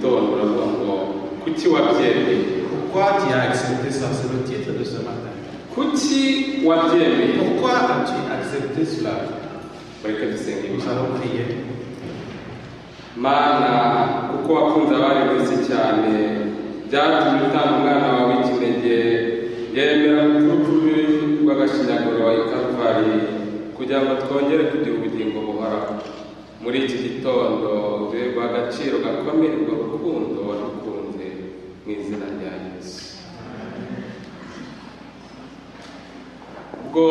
gitondo uravuga ngo kuki wabyemeye? Pourquoi tu as accepté ça? C'est le titre de ce matin. Kuki wabyemeye? Pourquoi as-tu accepté cela? Reka dusenge. Nous allons prier. Mana, kuko wakunze abari mu isi cyane, byatumye utanga umwana wawe w'ikinege, yemera urupfu rw'agashinyaguro i Karuvali kugira ngo twongere kugira ubugingo buhoraho. Muri iki gitondo duhe guha agaciro gakomeye urwo rukundo wadukunze mu izina rya Yesu. Ubwo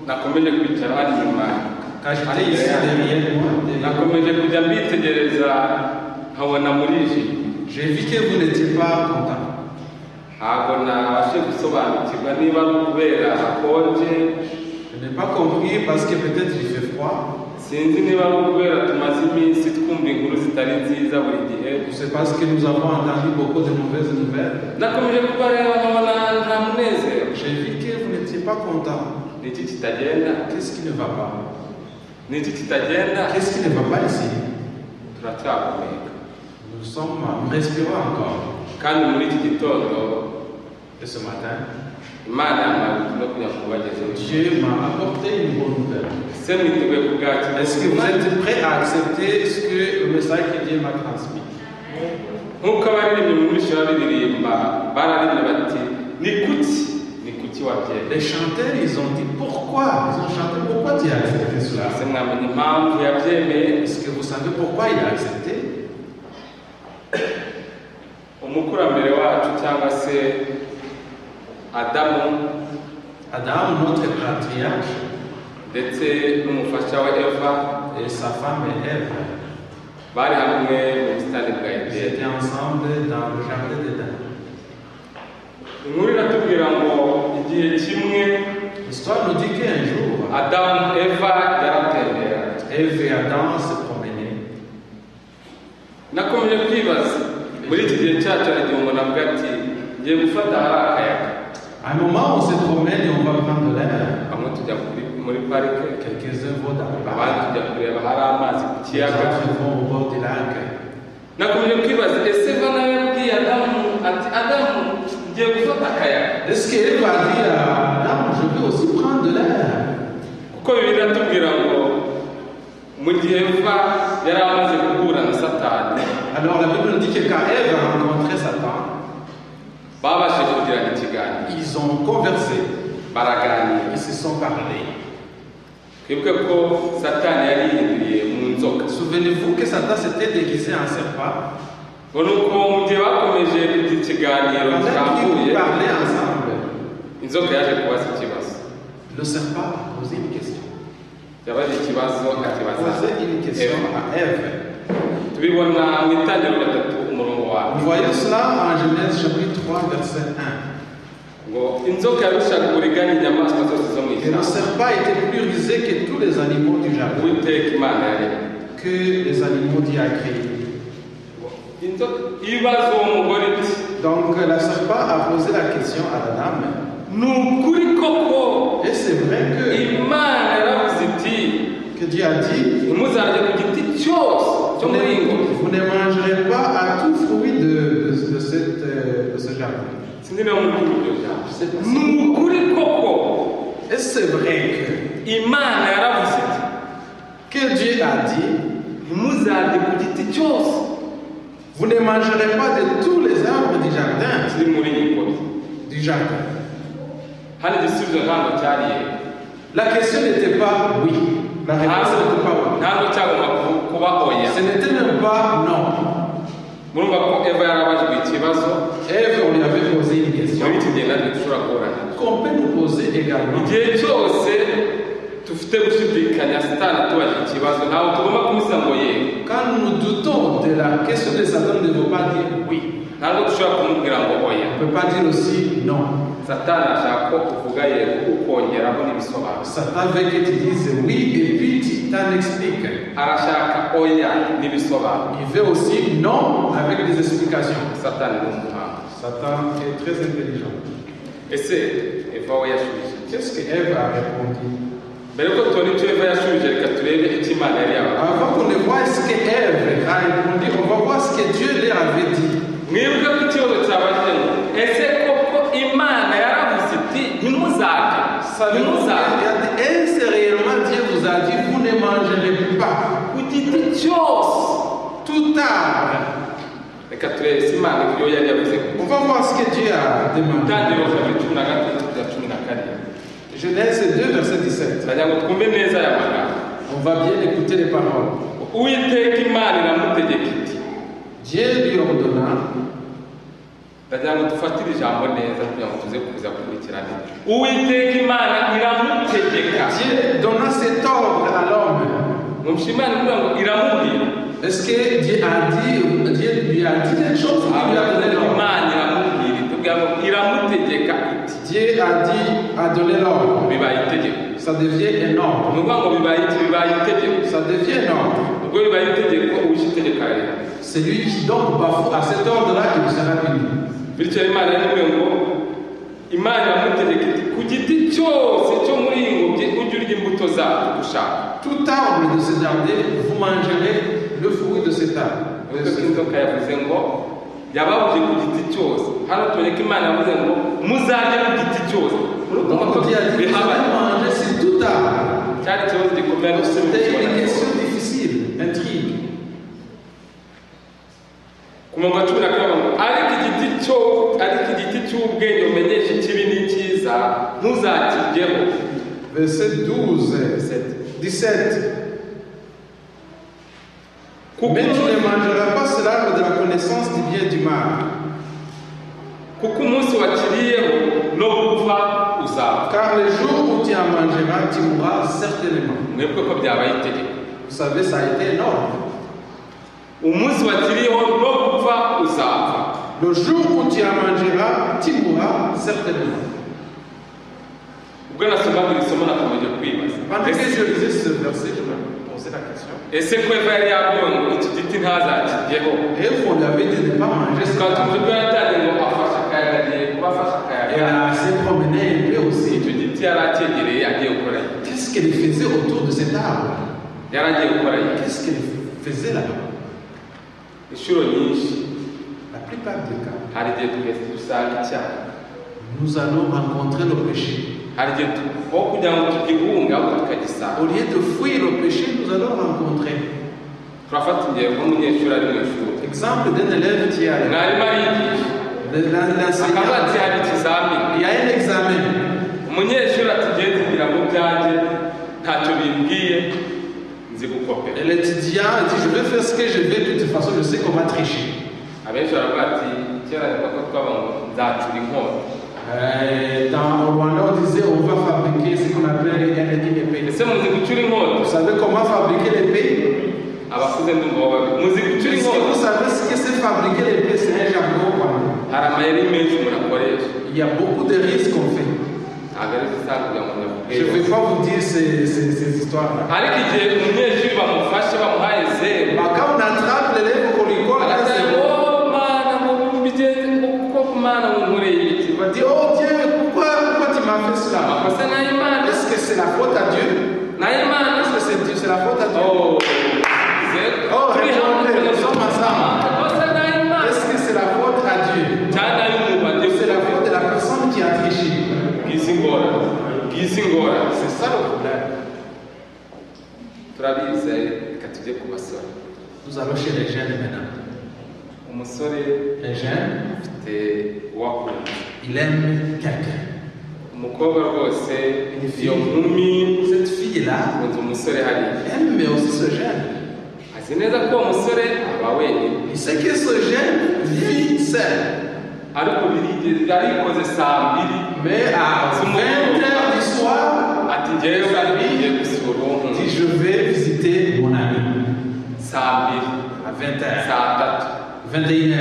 nakomeje kwicara hano inyuma, Quand j'étais ici derrière moi, nakomeje kujya mbitegereza nkabona murijimye. j'ai vu que vous n'étiez pas content. Ntabwo nabashe gusobanukirwa niba ari ukubera hakonje. Je n'ai pas compris parce que peut-être il fait froid. Sinzi niba ari ukubera tumaze iminsi twumva inkuru zitari nziza buri gihe. C'est parce que nous avons entendu beaucoup de mauvaises nouvelles. Nakomeje kubareba nkabona nta munezero. J'ai vu que vous n'étiez pas content. Ni iki kitagenda? Qu'est-ce qui ne va pas? Ni iki kitagenda? Qu'est-ce qui ne va pas ici? Turacyahumeka. Nous respirons encore. Kandi muri iki gitondo, Et ce matin, Imana yampaye ubutumwa kugira ngo mubagezeho. Dieu m'a apporté une bonne nouvelle. Ese mwiteguye kubwakira? Est-ce que vous êtes prêts à accepter ce que le message que Dieu m'a transmis? Nk'uko abaririmbyi mu minsi baririmba bararimbye bati ni kuki, ni kuki wabyemeye? Les chanteurs, ils ont dit pourquoi? Ils ont chanté pourquoi tu as accepté cela? Ese mwamenya impamvu yabyemeye? Est-ce que vous savez pourquoi il a accepté? Umukurambere wacu cyangwa se Adamu, Adam, notre patriarche, ndetse n'umufasha we Eva, et sa femme Ève, bari hamwe mu busitani bwa ils Edeni. étaient ensemble dans le jardin d'Éden. Inkuru iratubwira ngo igihe kimwe L'histoire nous dit qu'un jour, Adamu Eva yaratembera. Ève et Adam se promenaient. Nakomeje kwibaza muri iki gihe cyacu hari igihe umuntu avuga ati ngiye gufata ahari akayaga. À un moment, on se promène et on va prendre l'air. Bamwe tujya muri parike, Quelques-uns vont dans le abandi parc, tujya kureba ahari amazi ku les kiyaga. autres vont au bord du lac. Nakomeje kwibaza ese Eva nawe yabwiye Adamu ati Adamu ngiye gufata akayaga? Est-ce qu'Ève a dit à Adam, je vais aussi prendre de l'air? Kuko Bibiliya iratubwira ngo mu gihe Eva yari amaze guhura na Satani, Alors la Bible nous dit que quand Ève a rencontré Satan, babashije kugirana ikiganiro, ils ont conversé, baraganira. ils se sont parlé. Twibuke ko Satani yari yihinduye mu nzoka. Souvenez-vous que Satan s'était déguisé en serpent. Ngo nuko mu gihe bakomeje kugira ikiganiro Pendant qu'ils kirambuye, parlaient ensemble, inzoka yaje kubaza ikibazo. le serpent a posé une question. Yabaje ikibazo Il a akibaza posé une question Eva. à Ève. Tubibona mu itangiriro gatatu umurongo wa Nous voyons cela en Genèse chapitre 3, verset 1. ngo inzoka yarushaga uburiganya inyamaswa zose zo mu Et le ishyamba serpent était plus rusé que tous les animaux du jardin, Uwiteka Imana yaremye. que les animaux d'y a créés. Inzoka ibaza uwo mugore iti Donc la serpent a posé la question à la dame. ni ukuri koko Et c'est vrai Imana yaravuze iti que Dieu a dit, ntimuzarye ku giti cyose cyo vous muri iyi ngobyi. ne, vous ne mangerez pas à tout fruit de ce jardin. Sinzi niba muri kumva ibyo jambo. Je sais pas si- Ni ukuri koko Et c'est vrai Imana yaravuze iti que Dieu a dit, ntimuzarye ku giti cyose vous ne mangerez pas de tous les arbres du jardin. kiri muri iyi ngobyi. Du jardin. Hano igisubizo ntabwo cyari yego. La question n'était pas oui. La réponse n'était pas oui. Ntabwo cyagomba kuba oya. Ce n'était même pas non. Murumva ko Eva yarabajwe ikibazo. Ève, on lui avait posé une question Muri iki gihe natwe dushobora guhura nacyo. qu'on peut nous poser également. Igihe cyose dufite gushidikanya Satani atubajije ikibazo, ntabwo tugomba kumusubiza ngo yego. Quand nous doutons de la question de Satan, nous ne devons pas dire oui. Ntabwo dushobora kumubwira ngo oya. On ne peut pas dire aussi non. Satani ashaka ko uvuga yego ukongeraho n'ibisobanuro. Satan veut que tu dises oui et puis tu t'en expliques. Arashaka oya n'ibisobanuro. Il veut aussi non avec des explications. Satani ni umuhanga. Satan est très intelligent. Ese Eva we yashubije iki? Qu'est-ce que Ève a répondu? Mbere yuko tubona icyo Eva yashubije, reka turebe icyo Imana yari yababwiye. Avant qu'on ne voit ce que Ève a répondu, on va voir ce que Dieu leur avait dit. Mwibuke ko ikibazo cyabajije ngo ese koko Imana yaravuze iti ntimuzarye, Savez-vous ntimuzarye qu'il a dit, est-ce réellement Dieu vous a dit, vous ne mangerez pas ku giti cyose? Tout arbre. Reka turebe ese Imana iyo yari yavuze ko. On va voir ce que Dieu a demandé. Itangiriro kabiri 16 kugera 17. Genèse 2, verset 17. Turagira ngo twumve neza aya magambo. On va bien écouter les paroles. Uwiteka Imana iramutegeka iti. Dieu lui ordonna. Ndagira ngo dufatire ijambo neza kugira ngo tuze kuza gukurikirana. Uwiteka Imana iramutegeka. Dieu donna cet ordre à l'homme. Mwumvishe Imana ivuga ngo iramubwira. Est-ce que Dieu a dit, Dieu lui a dit quelque chose ou il lui a donné l'ordre? Imana iramubwira itubwira ngo iramutegeka iti. Dieu a dit, a donné l'ordre. Bibaye itegeko. Ça devient un ordre. Ni ukuvuga ngo bibaye iki? Bibaye itegeko. Ça devient un ordre. Ubwo bibaye itegeko, uwishe itegeko ararira. Celui qui donc bafoue à cet ordre-là, il sera puni. Bityo Imana yaramubwiye ngo Imana iramutegeka iti ku giti cyose cyo muri iyi ngobyi ujye urya imbuto zacyo uko ushaka. Tout arbre de ce jardin, vous mangerez le fruit de cet arbre. Uretse ko inzoka yavuze ngo yababuje ku giti cyose, hano tubonye ko Imana yavuze ngo muzarye ku giti cyose. Urumva ko Donc Dieu a dit, vous bihabanye. allez manger sur tout arbre. Cyari ikibazo gikomeye ariko C'était une question difficile, intrigue. Ku murongo wa 12 ngo ariko igiti cyo ariko igiti cy'ubwenge umenyesha ikibi n'icyiza ntuzakiryeho. Verset 12, 17. Kuko Mais tu ne mangeras pas sur l'arbre de la connaissance du bien et du mal. Kuko umunsi wakiriyeho no gupfa uzapfa. Car le jour où tu en mangeras, tu mourras certainement. Mwebwe ko byabaye itegeko. Vous savez, ça a été un ordre. Umunsi wakiriyeho no gupfa uzapfa. Le jour où tu en mangeras, tu mourras certainement. Ubwo nasomaga iri somo nakomeje kwibaza. Pendant que je lisais ce verset, je me posais la question. Ese ko Eva yari yabwiwe ngo iki giti ntazakiryeho? Ève, on lui avait dit de ne pas manger cet Tukaba arbre. tuzi ko yatangiye ngo afashe akayaga, agiye kuba afashe akayaga. Elle s'est promenée un peu aussi. Icyo giti yari acyegereye agiye gukora iki? Qu'est-ce qu'elle faisait autour de cet arbre? Yari agiye gukora iki? Qu'est-ce qu'elle faisait là-bas? Inshuro nyinshi La plupart des cas, hari igihe twese dusanga icyaha. Nous allons rencontrer le péché. Hari igihe aho kugira ngo tugihunge ahubwo tukagisanga. Au lieu de fuir le péché, nous allons rencontrer. Turafata ingero nk'umunyeshuri ari mu ishuri. Exemple d'un élève qui est à l'école. Mwarimu arigisha L'enseignant, akavuga ati hari ikizamini. il y a un examen. Umunyeshuri ati ngiye nzigira mu byanjye ntacyo bimbwiye nzi gukopera. Et l'étudiant dit, je vais faire ce que je vais, de toute façon je sais comment tricher. Abenshi baravuga ati kera niko ko twaba ngo nzacura inkota. Dans au Rwanda, on disait on va fabriquer ce qu'on appelle une épée. Ese muzi gucura inkota? Vous savez comment fabriquer l'épée? Abakuze ndumva bo babi muzi gucura Est-ce que inkota. vous savez ce que c'est fabriquer l'épée? C'est un jargon au Rwanda. Hari amayeri menshi umuntu akoresha. Il y a beaucoup de risques qu'on fait. Ntabwo ari ibisanzwe kugira ngo ndavuge. Je ne vais pas vous dire ces histoires-là. Ariko igihe umunyeshuri bamufashe bamuhaye zeru, Mais quand on attrape l'élève qu'on lui colle un aravuga zéro, ngo Mana ngo bigenze kuko Mana ngo nkoreye ibiki. il va dire, oh Dieu, pourquoi tu m'as fait cela? Amakosa ni ay'Imana. Est-ce que c'est la faute à Dieu? Ni ay'Imana. Est-ce que c'est Dieu, c'est la faute à Dieu? Oh, zeru. Oh, Turi hamwe. répondez, nous sommes ensemble. Amakosa ni ay'Imana. Est-ce que c'est la faute à Dieu? Cyane ay'umubare. C'est la faute de la personne qui a triché. Ngizi ingorane, ngizi ingorane. C'est ça le problème. Turabizi, reka tujye ku basore. Nous allons chez les jeunes maintenant. Umusore Les jeunes, afite uwakunze. il aime quelqu'un. Umukobwa rwose iyo nkumi Cette fille-là akunze umusore hariya. aime aussi ce jeune. Azi neza ko uwo musore aba wenyine. Il sait que ce jeune vit seul. Ariko birigeze arikoze saa mbiri. Mais à 20h du soir, ati ngewe ngiye gusura uwo il dit, nkunda. je vais visiter mon ami. Saa mbiri. À 20h, Saa tatu. 21h.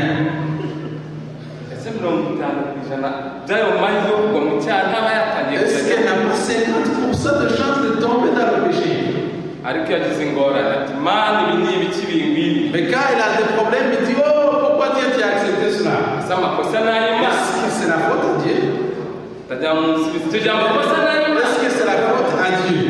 Ese 50% by'ayo mahirwe yo kugwa mu cyaha ntaba yatangiye Est-ce kujya? qu'elle n'a pas 50% de chance de tomber dans le péché? Ariko iyo agize ingorane ati Mana ibi ni ibiki bingwiriye? Mais quand il a des problèmes, il dit, oh, pourquoi Dieu tu as accepté cela? Ese amakosa ni ay'Imana? Est-ce que c'est la faute à Dieu? Ndagira ngo musubize icyo gihe amakosa ni ay'Imana. Est-ce que c'est la faute à Dieu?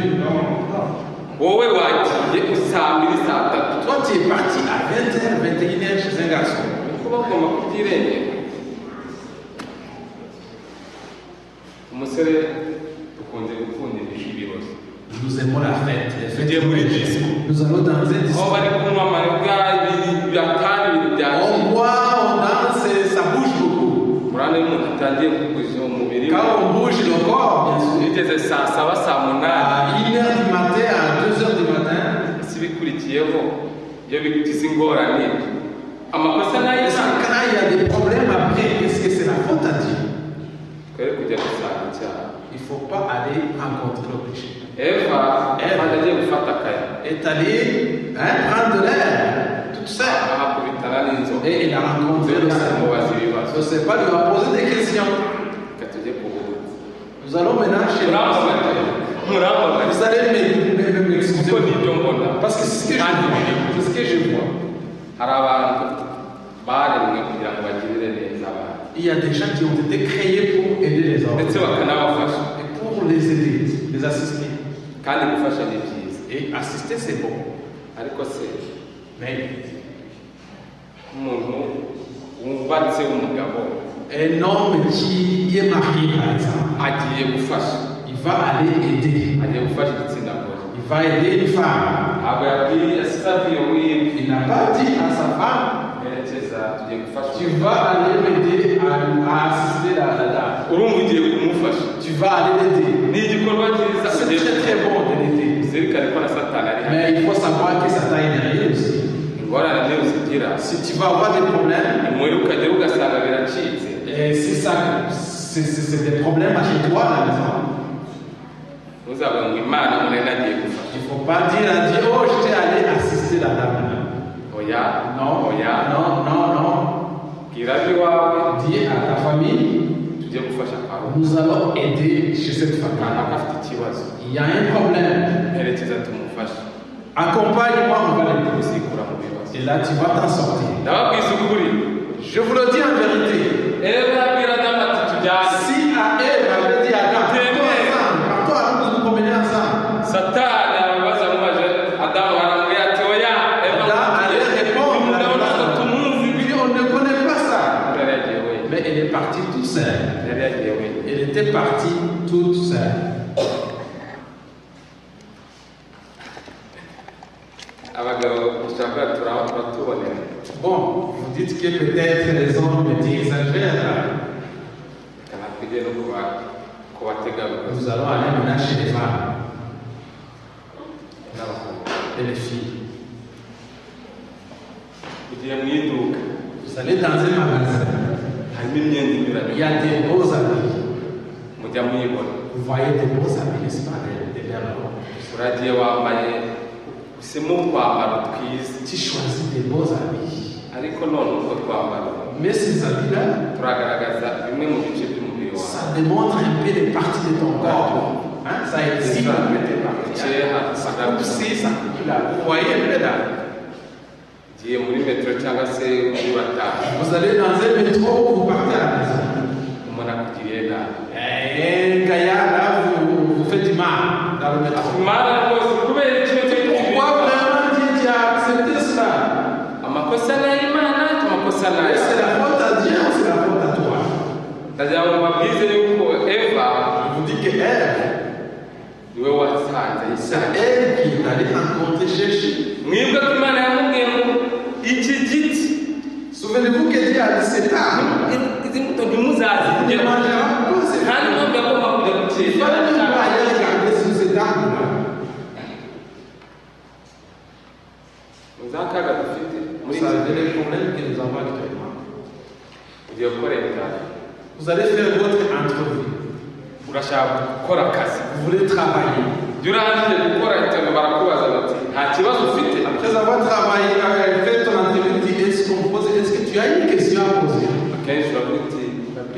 tugomba kubyirengera. Umusore dukunze gukunda ibirori. Nous aimons la fête. Les fêtes. Tugiye muri disco. Nous allons dans un disco. Aho bari kunywa amayoga ibintu ibintu bya. On boit, on danse, et ça bouge beaucoup. Murane iyo umuntu atangiye kuguza umubiri we. Quand on bouge le corps, bien sûr. Bigeze saa saba saa munani. À 1h du matin, à 2h du matin. Si bikurikiyeho iyo bigize ingorane amakosa nayo. Est-ce que quand il y a des problèmes après, est-ce que c'est la faute à Dieu? Twere kujya gusanga icyaha. Il ne faut pas aller rencontrer le péché. Eva agiye gufata akayaga. Est allée, hein, prendre de l'air, toute seule. Ahakubitana n'inzoka. Et il a rencontré le serpent. Amubaza ibibazo. Le serpent lui a posé des questions. Reka tujye kubuza. Nous allons maintenant chez Murambabarira. Vous allez m'excuser. Kuko nibyo mbona. Parce que c'est ce que je vois. C'est ce que je vois. Hari abantu baremwe kugira ngo bagirire neza abantu. Il y a des gens qui ont été créés pour aider les autres. Ndetse bakanabafasha. Et pour les aider, les assister. Kandi gufasha ni byiza. Et assister, c'est bon. Ariko se Mais umuntu wubatse w'umugabo, un homme qui est marié par exemple, agiye gufasha. Il va aller aider. Agiye gufasha igitsina gore. Il va aider une femme. Ntabwo yabwiye yasize abwiye uwiwe. Il n'a pas dit à sa femme, Herekeza tugiye gufasha. tu vas aller m'aider à assister la dame. Urumva ugiye kumufasha. Tu vas aller l'aider. Ni igikorwa cyiza. C'est très très bon de l'aider. Uzirikane ko na Satani ari hano. Mais il faut savoir que Satan est derrière aussi. Ingorane niyo uzigira. Si tu vas avoir des problèmes, imuhira ukagera ugasanga biracitse. Et si ça, c'est des problèmes chez toi à la maison, ntuzavuge ngo Imana ngo nari nagiye gufasha. Il ne faut pas dire à Dieu, oh, j'étais allé assister la dame. Oya. Non, Oya. non, non, non. Bwira ab'iwawe. Dis à ta famille, tujye gufasha Pawulo. Nous allons aider chez cette famille. Kanaka afite ikibazo. Il y a un problème. Herekeza tumufashe. Accompagne-moi, on va l'aider. Uzikura mu bibazo. Et là, tu vas t'en sortir. Ndababwiza ukuri. Je vous le dis en vérité. Eva abwira Adamu ati tujyane. Si à Ève avait dit à Adam, partons ensemble, partons, allons nous promener ensemble. Satani amubaza amubaje Adamu aramubwira ati oya. Eva Adam allait répondre. Umugabo ntabwo tumuzi. Il dit, on ne connaît pas ça. Yari yagiye wenyine. Mais elle est partie toute seule. Yari yagiye wenyine. Elle était partie toute seule. Abagabo dushaka turatubonera. Bon, vous dites que peut-être les hommes exagèrent. Reka tujye no kubategarugori. Nous allons aller maintenant chez les femmes n'abakobwa. Et les filles. Ugiye mu iduka. Vous allez dans un magasin. Harimo imyenda inyuranye. Il y a des beaux habits. Mujya muyibona. Vous voyez des beaux habits, n'est-ce pas, des belles robes. Uragiye wambaye usemo utwambaro twiza. Tu choisis des beaux habits. Ariko none utwo twambaro Mais ces habits-là, turagaragaza bimwe mu bice by'umubiri wawe. ça démontre un peu les parties de ton corps. Hein? Ça exhibe un peu tes parties. Kera Ça coupe ci, ça coupe là. Vous voyez un peu là. Ugiye muri metro cyangwa se urataha. Vous allez dans un métro ou vous partez à la maison. Umuntu akugiriye nabi. Et un gaillard, là, vous faites du mal dans le métro. Imana rwose kubera ikintu cyo Pourquoi vraiment Dieu tu as accepté cela? Amakosa ni ay'Imana, amakosa ni Est-ce que c'est ayawe. la faute à Dieu ou c'est la faute à toi? Ndagira ngo mbabwize yuko Eva Je vous dis que Ève, niwe wasanze c'est yisanze. elle qui est allée rencontrer, chercher. Mwibuke ko Imana yamubwiye ngo iki giti Souvenez-vous que Dieu a dit cet arbre, izi mbuto ntimuzazirye. ne mangera pas ces Kandi fruits. ntabwo yagomba kujya Il gukeka. fallait même pas aller regarder sur cet arbre-là. Muzi akaga dufite Vous muri iki savez gihe. les problèmes que nous avons actuellement. Ugiye gukora interview. Vous allez faire votre entrevue. Urashaka gukora akazi. Vous voulez travailler. Iyo urangije gukora interview barakubaza bati nta kibazo ufite. Après avoir travaillé, fait ton entrevue, tu dis, est-ce qu'on pose, est-ce que tu as une question à poser? Akenshi uravuga uti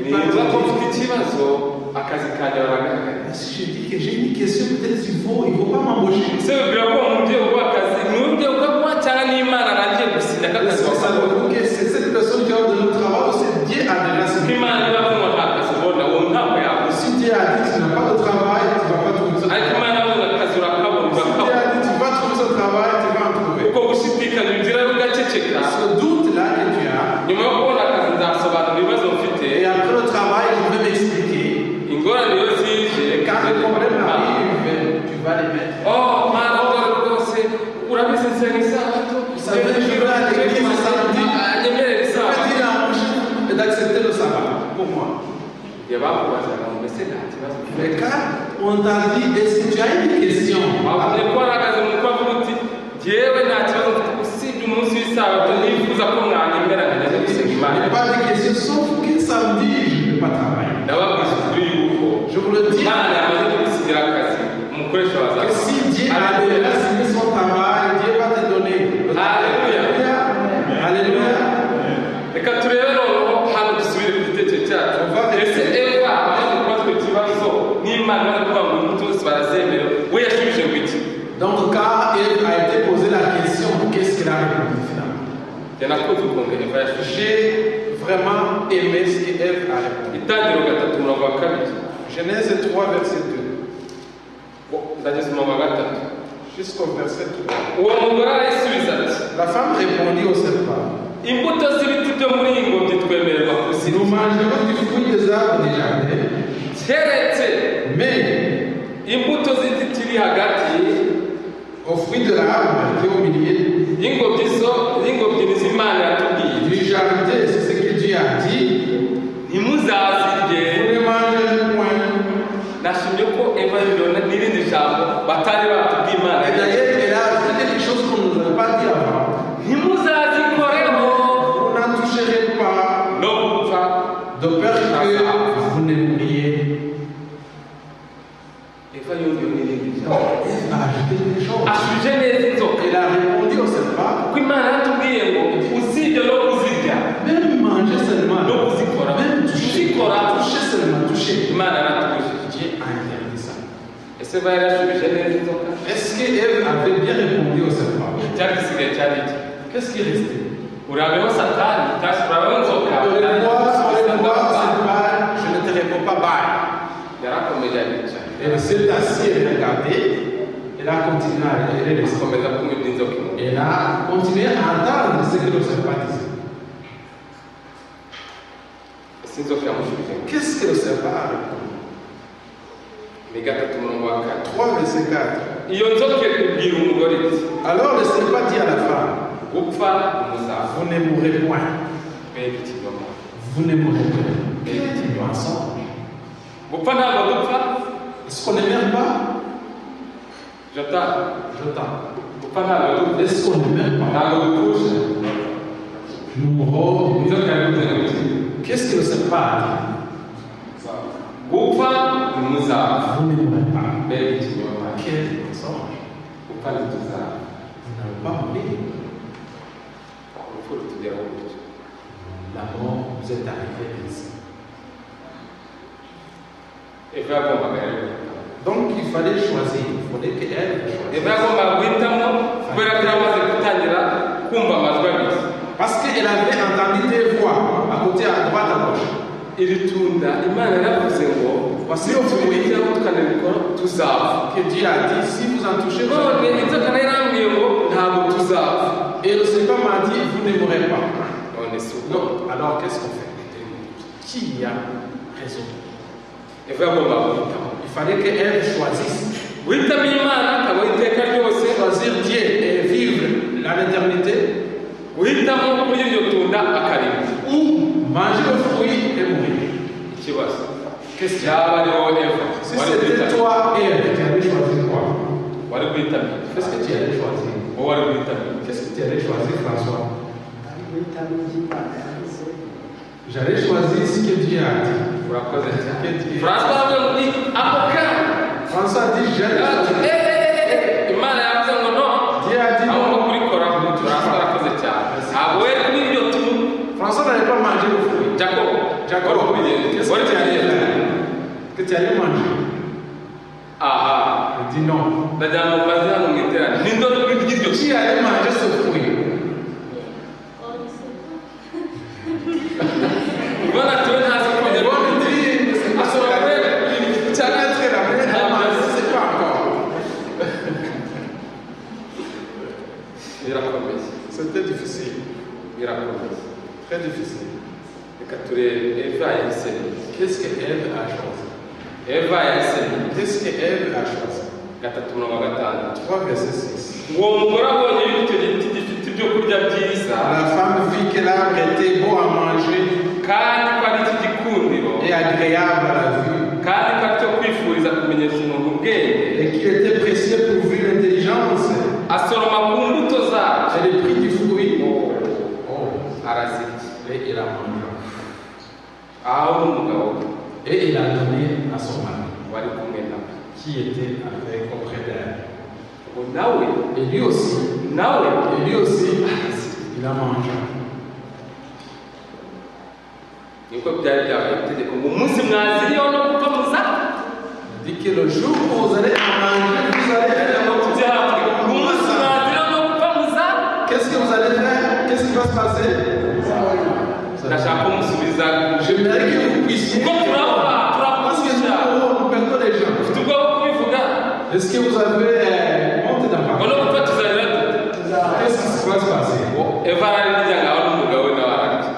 niba ko mfite ikibazo akazi kanjye baragahagarika. Si je dis que j'ai une question, peut-être il ne faut pas m'embaucher. Ese wibwira ko uwo mubyeyi uguha akazi ni uburyo ukaguha cyangwa n'Imana arangije gusinya ko akazi Est-ce que ça wakabona? veut dire que c'est cette personne qui a donné le travail ou c'est Dieu a déjà Kuko signé? Imana iba avuga nta kazi ubona uwo ntabwo yaguha. Si Dieu a dit que tu n'as pas de travail, tu ne vas pas trouver ce Ariko travail. Imana avuga akazi urakabona Si Dieu urakabona. a dit que tu vas trouver ce travail, tu vas en trouver. Uko gushidikanya ugira ugaceceka. Ce doute-là que tu as, Nyuma yo kubona akazi Igihe bakubazaga ngo mbese nta kibazo ufite? Mais quand on t'a dit, est-ce que tu as une question? Wavuze ko warahagaze mu mutwe avuga uti jyewe nta kibazo mfite usibye umunsi w'isabato nifuza ko mwanyemera nkajya gusenga Je Imana. n'ai pas de question, sauf que samedi, je ne peux pas travailler. Ndababwiza ukuri yuko Je vous le dis, Imana yamaze kugusigira akazi umukoresha que wazaza. si Dieu a déjà signé son travail, Dieu va te donner le travail. Alléluia. Alléluia. Reka turebe noneho hano dusubire ku gitekerezo cyacu. Ese Eva amaze kubazwa ikibazo n'Imana imaze kuvuga ngo imbuto zose barazemera we yashubije ngo iki? Donc quand Ève a été posé la question, qu'est-ce qu'elle a répondu finalement? Njye nakunze ukuntu Eva yashubije. J'ai vraiment aimé ce que Ève a répondu. Itangiriro 3 umurongo wa 2. Genèse 3, verset 2. Ndageze umurongo wa 3. Jusqu'au verset 3. Uwo mugore arayisubiza ati La femme répondit au serpent: imbuto z'ibiti byo muri iyi ngobyi twemererwa kuzirya. Nous mangerons du fruit des arbres des jardins, keretse mais imbuto z'igiti kiri hagati au fruit de l'arbre qui est au milieu y'ingobyi zo y'ingobyi z'Imana yatubwiye du jardin, c'est ce que Dieu a dit, ntimuzazirye. Vous ne mangerez point. Nashimye ko Eva yongeyeho n'irindi jambo batari batubwiye Imana. Et d'ailleurs, elle a ajouté quelque chose qu'on ne nous avait pas dit avant. Ntimuzazikoreho. Vous n'en toucherez pas, no gupfa de peur que vous ne mouriez. Eva yongeyeho n'irindi jambo. Ève a ajouté quelque chose. Ashubije neza inzoka. Elle a répondu au serpent: kuko Imana yatubwiye ngo usibye no kuzirya même manger seulement, no kuzikora même toucher, kuzikora toucher seulement, toucher. Imana yaratubujije. Dieu a interdit ça. Ese Eva yarashubije neza inzoka? Est-ce que Ève avait bien répondu au serpent? Icyari gisigaye cyari iki? Qu'est-ce qui est resté? Urabeho Satani utasi urabeho inzoka. Au revoir, au revoir, c'est pas, je ne te réponds pas, bye. Yarakomeje aricara. Elle s'est assise et regardée. Elle a continué à elle est restée. Akomeza kunywa iby'inzoka imwe. Elle a continué à entendre ce que le serpent disait. Ese inzoka yamushubije ngo Qu'est-ce que le serpent a répondu? Ni 3 umurongo wa 4. 3, verset 4. Iyo nzoka ibwira umugore iti Alors le serpent dit à la femme: gupfa muzapfa. Vous ne mourrez point. Mbega ikinyoma. Vous ne mourrez point. Quel mensonge. Gupfa ntabwo dupfa. Est-ce qu'on ne meurt pas? Jota. Jota. Gupfa ntabwo dupfa. Est-ce qu'on ne meurt pas? Ntabwo dupfusha. Nous mourrons. Inzoka yavuze ngo iki? Qu'est-ce que le serpent a dit? Gupfa ntimuzapfa. Vous ne mourrez pas. Mbega ikinyoma. Quel mensonge. Gupfa ntituzapfa. Vous n'allez pas mourir. Urupfu rutugeraho gutyo. La mort vous est arrivée ainsi. Eva yagombaga rero guhitamo. Donc il fallait choisir. Il fallait qu'elle choisisse. Eva yagombaga guhitamo kubera ko yamaze gutangira kumva amajwi abiri. Parce qu'elle avait entendu des voix à côté, à droite, à gauche. Iri tunda Imana yaravuze ngo Voici le fruit tubiryaho tukanabikora tuzapfa. que Dieu a dit, si vous en touchez, vous none allez mourir. inzoka nayo irambwiye ngo ntabwo tuzapfa. Et le serpent m'a dit, vous ne mourrez pas. None si ubwo Non, alors qu'est-ce qu'on fait? Qui a raison? Eva yagombaga guhitamo. Il fallait qu'elle choisisse. Guhitamo Imana akabaho iteka ryose. Choisir Dieu et vivre à l'éternité, guhitamo kurya iryo tunda akaribwa. Ou manger le fruit et mourir. Ikibazo. Question. Yaba ari wowe Eva Si wari c'était guhitamo toi, Ève, tu allais choisir quoi? wari guhitamo iki? Qu'est-ce que tu allais choisir? Wowe wari guhitamo iki? Qu'est-ce que tu allais choisir, François? Ari guhitamo ibyo Imana yavuze. J'allais choisir ce que Dieu a dit. Urakoze cyane. Que Dieu- François aravuga ngo ni ako kanya. François a dit, j'allais choisir. Eh, eh, eh, Imana yavuze ngo no. Dieu a dit agomba non. kubikora. François arakoze cyane. Ntabwo we kuri iryo tunda. François n'allait pas manger le fruit. Jacob. Jacob, wari kubigenza. qu'est-ce Wari que tu allais kubigenza. faire? Que tu allais manger? Aha. Il dit non. Ndagira ngo mbaze hano mu iteraniro. Ninde wari kurya iryo Qui allait manger ce fruit? Ubona tuwe ntazi kurya. Bon, il dit, c'est pas Ashobora ça. kuba Tu allais être la main, elle manger, c'est pas encore. Birakomeye. C'était difficile, Birakomeye. très difficile. Reka turebe Eva yahisemo iki? Qu'est-ce que Ève a choisi? Eva yahisemo iki? Qu'est-ce que Ève a choisi? 3:6. 3, verset 6. Uwo mugore abonye yuko icyo giti gifite ibyo kurya byiza La femme vit que l'arbre était bon à manger kandi ko ari icy'igikundiro et agréable à la vue, kandi ko ari cyo kwifuriza kumenyesha umuntu ubwenge, et qu'il était précieux pour ouvrir l'intelligence, asoroma ku mbuto zacyo, et le prix du fruit, oh, arazirya. Et il a mangé. Aho n'umugabo we Et il a donné à son mari, wari kumwe nawe, qui était avec auprès d'elle. Ngo nawe, Et lui aussi, nawe et lui aussi, il a mangé. Niko byari byabaye itegeko ngo umunsi mwaziriyeho no gupfa muza. Il dit que le jour où vous allez en manger, vous allez faire Ngo tujye hamwe, ngo umunsi mwaziriyeho no gupfa muza. Qu'est-ce que vous allez faire? Qu'est-ce qui va se passer? Ndashaka ko musubiza. J'aimerais que vous puissiez. Kuko turapfa, Parce que turapfusha. nous, nous perdons les gens. Ufite ubwoba bwo kubivuga? Est-ce que vous avez honte d'en Ngo parler? no gupfa tuzarira dute? Qu'est-ce qui va se passer? Eva ararya, ngaho n'umugabo we nawe ararya.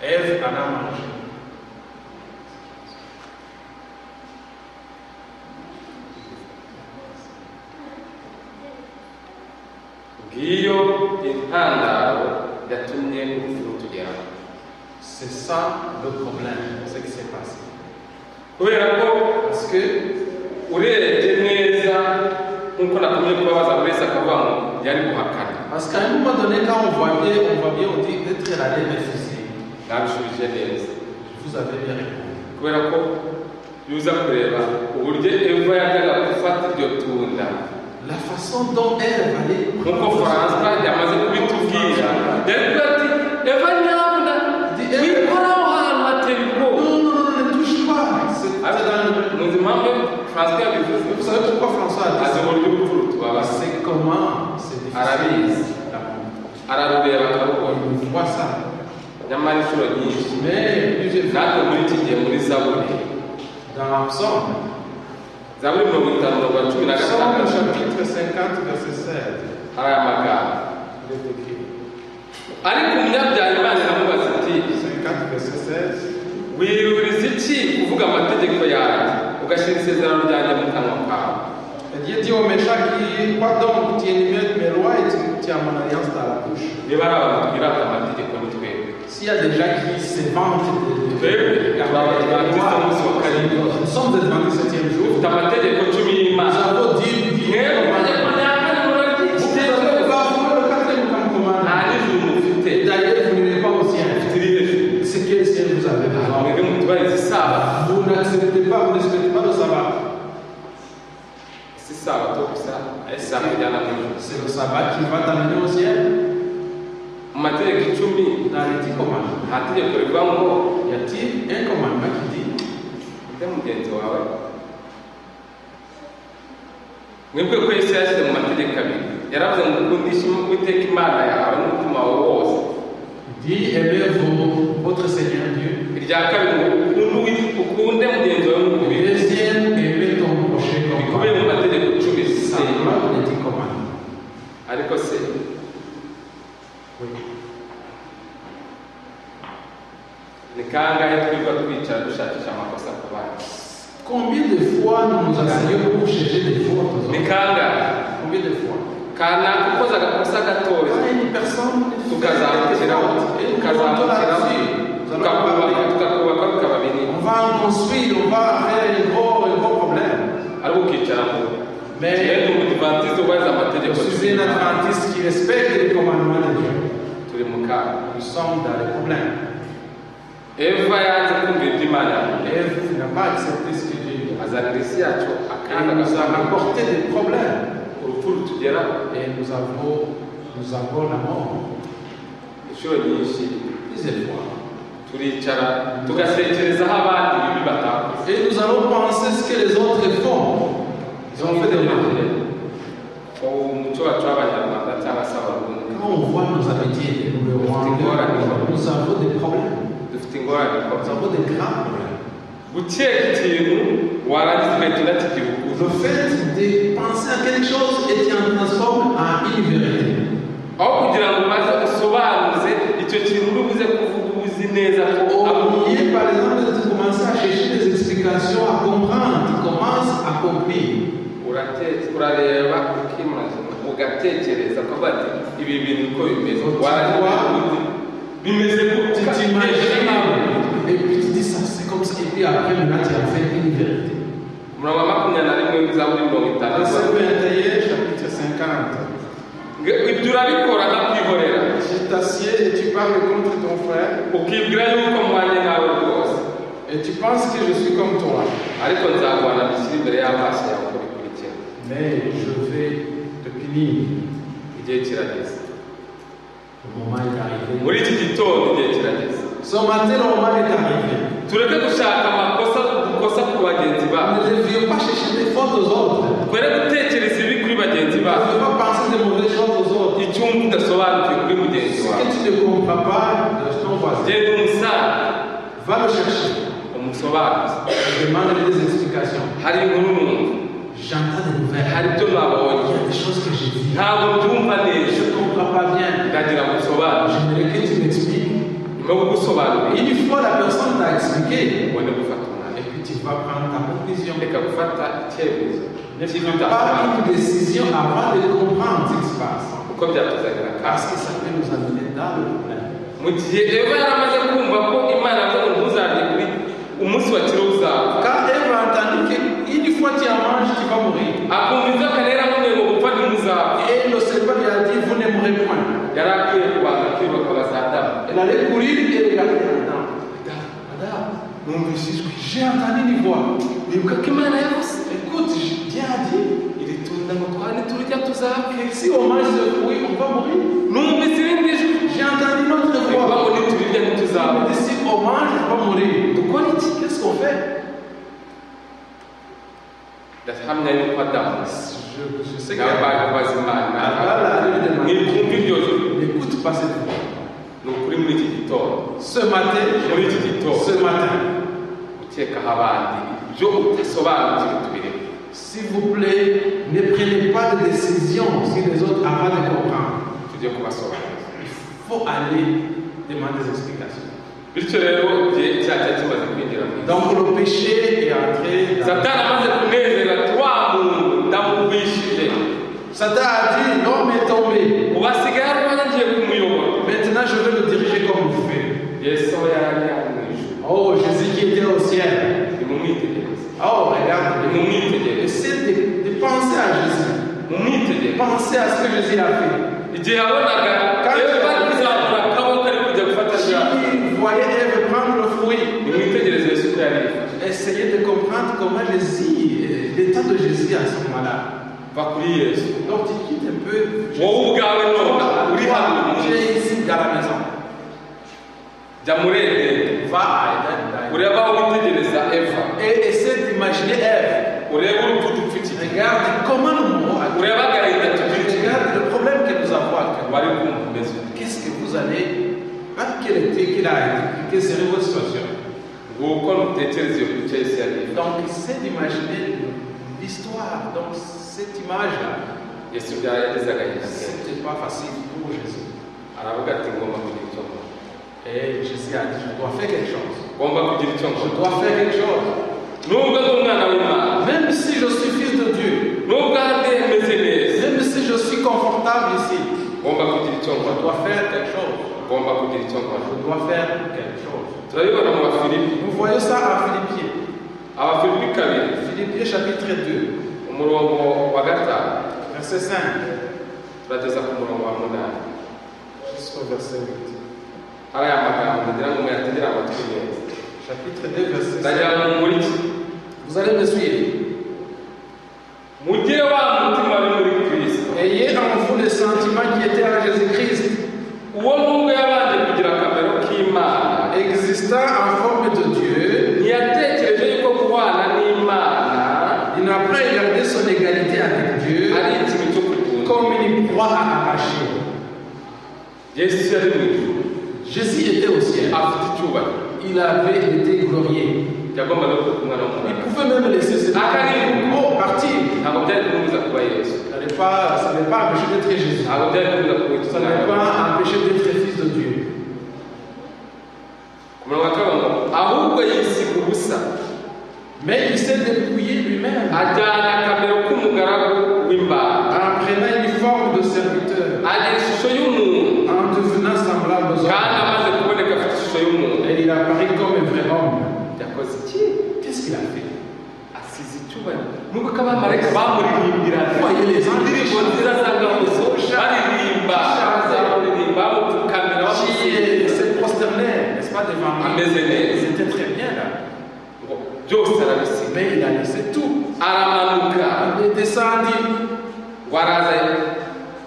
Ève en a mangé. Ngiyo intandaro yatumye urupfu rutugeraho. C'est ça le problème, ce qui s'est passé. Kubera ko Parce que urebye neza nk'uko natumye kubabaza, buri wese akavuga ngo yari guhakana. Parce qu'à un moment donné, quand on voit bien, on dit peut-être elle allait refuser. Nabishubije neza. Vous avez bien répondu. Kubera ko iyo uza kureba uburyo Eva yajyaga gufata iryo tunda, La façon dont Ève allait nk'uko Francois yamaze kubitubwira, yari kuvuga ati Eva nyabuna wikora aho hantu hateye ubwoba. Non, non, non, ne touche pas. C'est dans le- Muzi impamvu Francois yabivuze? Vous savez pourquoi François a dit Azi ça? uburyo urupfu rutubabaza. C'est comment c'est difficile. Arabizi. Ararureba akarubona. On voit ça. Nyamara inshuro nyinshi, Mais plusieurs fois, natwe muri iki gihe muri Zaburi, dans Psaume, Zaburi 50 mirongo cumi na Psaume gatandatu, chapitre 50, verset 7, hari aya magambo. il est écrit. Ariko umunyabyaha Imana iramubaza iti 50, verset 16. wiruriza iki kuvuga amategeko yanjye ugashyira isezerano ryanjye mu kanwa kawe? Et Dieu dit au méchant qui, quoi donc, tu énumères mes lois et tu as mon alliance dans la bouche. Niba ari abantu twirata amategeko ni twebwe. S'il y a des gens qui se vantent de Twebwe turi Abadivantisite umunsi wa karindwi. Nous sommes des adventistes septième jour. Dufite amategeko 10 Nous y'Imana. avons dit, Mwebwe itegeko rya kane vous avez muraryica. bafoué le quatrième commandement. Nta n'ijuru mufite. Et d'ailleurs, vous n'irez pas au ciel. Mufite irihe juru? C'est quel ciel vous avez besoin? Mwebwe mutubahiriza isabato. Vous n'acceptez pas, vous ne respectez pas le sabbat. Si isabato gusa izakujyana mu ijuru? C'est le sabbat qui va t'amener au ciel. Mu mategeko 10, Dans les 10 commandements, nta tegeko rivuga ngo y a-t-il un commandement qui dit ukunde mugenzi wawe? Mwebwe ko Yesu yashyize mu mategeko abiri, yaravuze ngo ukundishe Uwiteka Imana yawe n'umutima wawe wose. Il dit aimez votre Seigneur Dieu. Irya kabiri ngo ukunde mugenzi wawe nk'uko Le ubizi. deuxième, aimez ton prochain comme Bikubiye mu toi. mategeko 10. Ça englobe les 10 commandements. Ariko se Oui. ni kangahe twirirwa twicara dushakisha amakosa ku bandi? Combien de fois nous nous asseyons pour chercher des fautes aux Ni autres? kangahe? Combien de fois? Kanaka ukoze agakosa gatoya, Quand une personne fait des tukazamukiraho, fautes, et nous montons tukazamukiraho, là-dessus, nous allons tukakubaka, parler. tukakubaka bikaba binini. On va en construire, on va faire un gros problème. Ariko ukicara ngo Mais ngende umudivantiste ubahiriza amategeko. je suis un adventiste qui respecte les commandements de Dieu. Turi mu kaga. Nous sommes dans les problèmes. Eva yanze kumva ibyo Imana yamubwiye. Ève n'a pas accepté ce que Dieu lui a dit. Azanira isi yacu Et akaga nous a gakomeye. rapporté des problèmes. Urupfu rutugeraho. Et nous avons la mort. Inshuro nyinshi Plusieurs fois. turicara tugatekerezaho abandi ibibi batakoze. Et nous allons penser ce que les autres font. Ils ont fait des mal. Umuco wacu w'Abanyarwanda cyangwa se Abarundi, Quand on voit nos habitudes, nous le Rwandais, nous avons des problèmes. dufite ingorane Nous ikomeye. avons des grands problèmes. Gukeka ikintu warangiza ugahita unakigira ukuri. Le fait de penser à quelque chose et tu en transformes en une vérité. Aho kugira ngo umaze usobanuze icyo kintu uri buze kuvuga uba uzi neza ko Au lieu, par exemple, de commencer à chercher des explications, à comprendre, tu commences à comprendre. Urareba ukimazina ugatekereza ukavuga ati ibi bintu uko bimeze, warangiza uti bimeze Tu gutya. t'imagines et puis tu dis ça, c'est comme ça, et puis après, maintenant, tu as fait une vérité. Umurongo wa 21 w'Izaburi 50. Verset 21, chapitre 50. Ibyo urabikora nkakwihorera. Tu t'assieds et tu parles contre ton frère. Ukibwira yuko mpwanye nawe rwose. Et tu penses que je suis comme toi. Ariko nzaguhana mbishyire imbere y'amaso yawe uko bikurikira. Mais je vais te punir. Igihe kirageze. Le moment est arrivé. Muri iki gitondo igihe kirageze. Ce matin, le moment est arrivé. Tureke gushaka amakosa dukosa ku bagenzi bacu. Ne devions pas chercher des fautes aux autres. Twere gutekereza ibibi kuri bagenzi bacu. Ne devons pas penser de mauvaises choses aux autres. Icyo wumva udasobanukiwe kuri mugenzi wawe. Ce que tu ne comprends pas de ton voisin. Genda umusange. Va le chercher. Umusobanuze. Demande-lui des explications. Hari inkuru numva. J'entends des nouvelles. Hari ibyo nabonye. Il y a des choses que j'ai vues. Ntabwo mbyumva neza. Je ne comprends pas bien. Ndagira ngo usobanure. J'aimerais que tu m'expliques. Une fois la personne t'a expliqué, et puis tu vas prendre ta conclusion. Ne prends pas une décision avant de comprendre ce qui se passe. Parce que ça peut nous amener dans le problème. Quand Ève a entendu qu'une fois tu en manges, tu vas mourir. Et le serpent lui a dit, vous ne mourrez point. Elle allait courir et regarder Adam. Adam, j'ai entendu une voix. Écoute, Dieu a dit que si on mange ce fruit, on va mourir. J'ai entendu une autre voix. Il dit, si on mange, on va mourir. Qu'est-ce qu'on fait? Je sais que Adam lui demande, n'écoute pas cette voix. Ce matin, s'il vous plaît, ne prenez pas de décision sur les autres avant de comprendre. Il faut aller demander des explications. Donc le péché est entré dans... Satan a dit, l'homme est tombé. Maintenant je vais le diriger comme vous voulez. Oh, Jésus qui était au ciel. Oh, regarde. Essayez de penser à Jésus. Pensez à ce que Jésus a fait. Quand il voyait Ève prendre le fruit, essayez de comprendre comment Jésus, l'état de Jésus à ce moment-là. Donc tu quittes un peu. Tu es ici dans la maison. Va à Eden. Et essaie d'imaginer Ève. Regarde comment nous mourrons. Regarde le problème que nous avons actuellement. Qu'est-ce que vous allez... Quel était, quelle a été, quelle serait votre situation? Donc essaie d'imaginer l'histoire. Donc cette image-là, c'était pas facile pour Jésus. Et Jésus a dit, je dois faire quelque chose. Je dois faire quelque chose. Même si je suis fils de Dieu, même si je suis confortable ici, je dois faire quelque chose. Je dois faire quelque chose. Nous voyons ça à Philippiens. Philippiens chapitre 2, verset 5 jusqu'au verset 8. Chapitre 2, verset 5. Vous allez me suivre. Ayez en vous le sentiment qui était en Jésus-Christ, existant en forme de Dieu, il n'a pas regardé son égalité avec Dieu comme une proie à arracher. Jésus était au ciel. Il avait été glorieux. Il pouvait même laisser ce oh, partir. Ça n'allait pas empêcher d'être Jésus. Ça n'allait pas empêcher d'être fils de Dieu. Mais il s'est dépouillé lui-même en prenant une forme de serviteur, en devenant semblable aux hommes. Et il apparaît comme un vrai homme. Icyubahiro nubwo ko abamarayika bamuririmbiraga indirimbo nziza z'agahozo baririmba bamuririmba bamupfukamira Qui s'est prosterné, n'est-ce pas, devant lui. Ameze neza. Ils étaient très bien là. Ngo byose arabisiga. Mais il a laissé tout. Aramanuka. Il est descendu. Ngo araza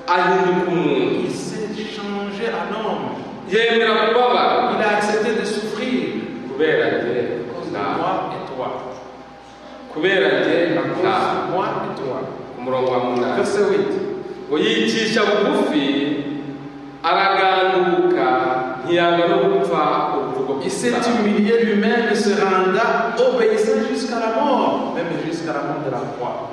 ahinduka umuntu. Il s'est changé en homme. Yemera kubabara. Il a accepté de souffrir. Kubera njye À cause de nawe. moi et toi. Kubera njye À cause nawe. de moi et toi. Ku murongo wa munani. Verset 8. Ngo yicisha bugufi araganduka ntiyanga no gupfa urupfu rwo Il s'est ku musaraba. Humilié lui-même et se renda obéissant jusqu'à la mort, même jusqu'à la mort de la croix.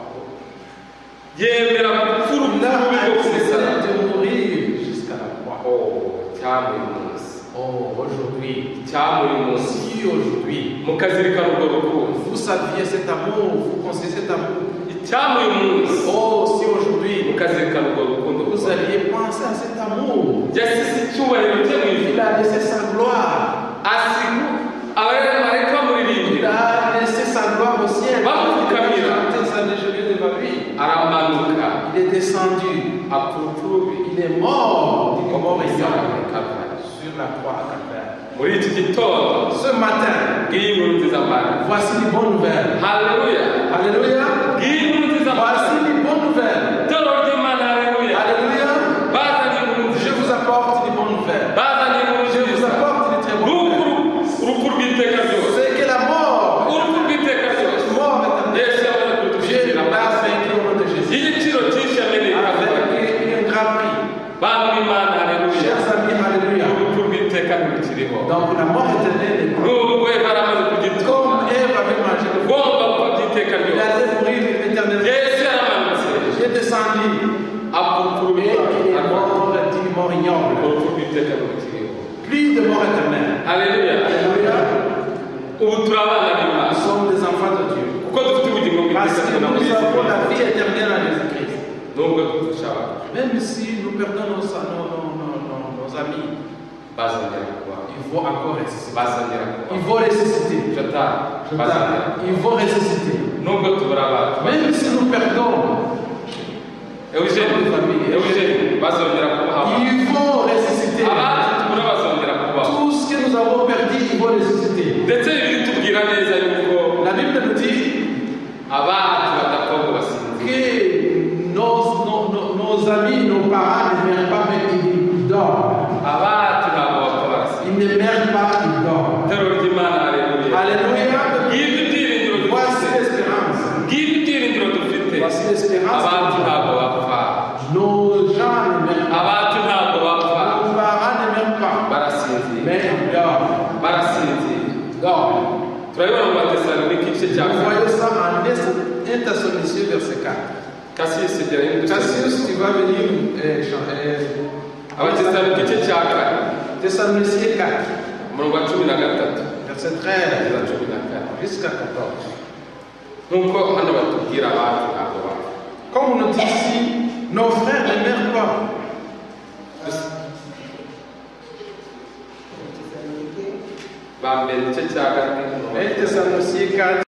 Yemera gupfa Il urupfu a rubi rwo ku musaraba. accepté de mourir jusqu'à la croix. Oh, icyampa uyu munsi. Oh, aujourd'hui, Icyampa uyu munsi si aujourd'hui, mukazirikana urwo rukundo. Vous saviez cet amour, vous connaissez cet amour. Icyampa uyu munsi Oh, si aujourd'hui, mukazirikana urwo rukundo. Vous alliez penser à cet amour. Yasize icyubahiro cye mu ijuru. Il a laissé sa gloire. Asiga abamarayika Il bamuririmbira. A laissé sa gloire au ciel. Bamupfukamira. Il a chanté sa légèreté devant lui. Aramanuka. Il est descendu. Apfa urupfu rubi. Il est mort d'une mort Musaraba ignoble Kalvari. Sur la croix à Calvaire. Muri iki gitondo Ce matin, ngiyi inkuru nziza mbana. Voici les bonnes nouvelles. Haleluya. Alléluia. Ngiyi inkuru nziza mbana. Voici les bonnes nouvelles. Itorero ry'Imana haleluya. Alléluia. Bazanye inkuru Je nziza. Vous apporte les bonnes nouvelles. Bazanye inkuru Je vous nziza. Apporte les très bonnes N'uko nouvelles. urupfu rw'iteka ryose. C'est que la mort, Urupfu rw'iteka ryose. Mort éternelle, Yesu yamaze Dieu kudushyikira l'a vaincu au nom de Jésus. Y'igiciro cyinshi yameneye Avec un grand prix. Bantu b'Imana haleluya. Chers amis, Alléluia. Urupfu rw'iteka ntirukiriho. Donc la mort éternelle n'est plus. Nubwo Eva yaramaze kugitunga Comme Ève avait mangé le fruit, ugomba gupfa by'iteka il ryose. Allait mourir éternellement. Yesu yaramanutse Il est descendu apfa urupfu rubi et il est mort d'une mort ignoble. Urupfu rw'iteka ntirukiriho. Plus de mort éternelle. Haleluya. Alléluia. Ubu turi abana b'Imana. Nous sommes des enfants de Dieu. Kuko dufite ubugingo Parce bw'iteka que tubona muri nous Yesu avons la Kristo. vie éternelle en Jésus-Christ. Nubwo dupfusha abacu Même si nous perdons nos amis, bazongera kubaho. Ils vont encore ressusciter. Bazongera kubaho. Ils vont ressusciter. Jota bazongera kubaho. Ils vont ressusciter. Nubwo tubura abacu Même si nous perdons, Eugene Eugene bazongera kubaho abacu. Ils vont ressusciter. Abacu tubura bazongera kubaho. Tout ce que nous avons perdu, ils vont ressusciter. Ndetse Bibiliya itubwira neza yuko La Bible nous dit abacu badapfa ngo basinzire. Que nos amis, nos parents ne meurent pas, mais ils dorment. Abacu ntabwo bapfa barasinzira. Ils ne meurent pas, ils dorment. Itorero ry'Imana haleluya. Alléluia. Ngibyo ibyiringiro Voici dufite. L'espérance. Ngibyo ibyiringiro dufite. Voici l'espérance. Abacu ntabwo bapfa. Nos gens ne meurent pas. Abacu ntabwo bapfa. Nos parents ne meurent pas. Barasinzira. Mais ils dorment. Barasinzira. Dorment. Turabibona mu Batesalonike igice cya Nous kane. voyons ça en 1 Thessaloniciens, verset 4. Cassius gerayo dusome. Cassius, tu vas venir Abatesalonike igice cya kane. Thessaloniciens 4, Umurongo wa 13. Verset 13 Kugeza 14. Jusqu'à 14. Nk'uko hano batubwira abacu ntabwo bapfa. Comme on nous dit ici, nos frères ne meurent pas. Ba mbere igice cya kane. 1 Thessaloniciens 4.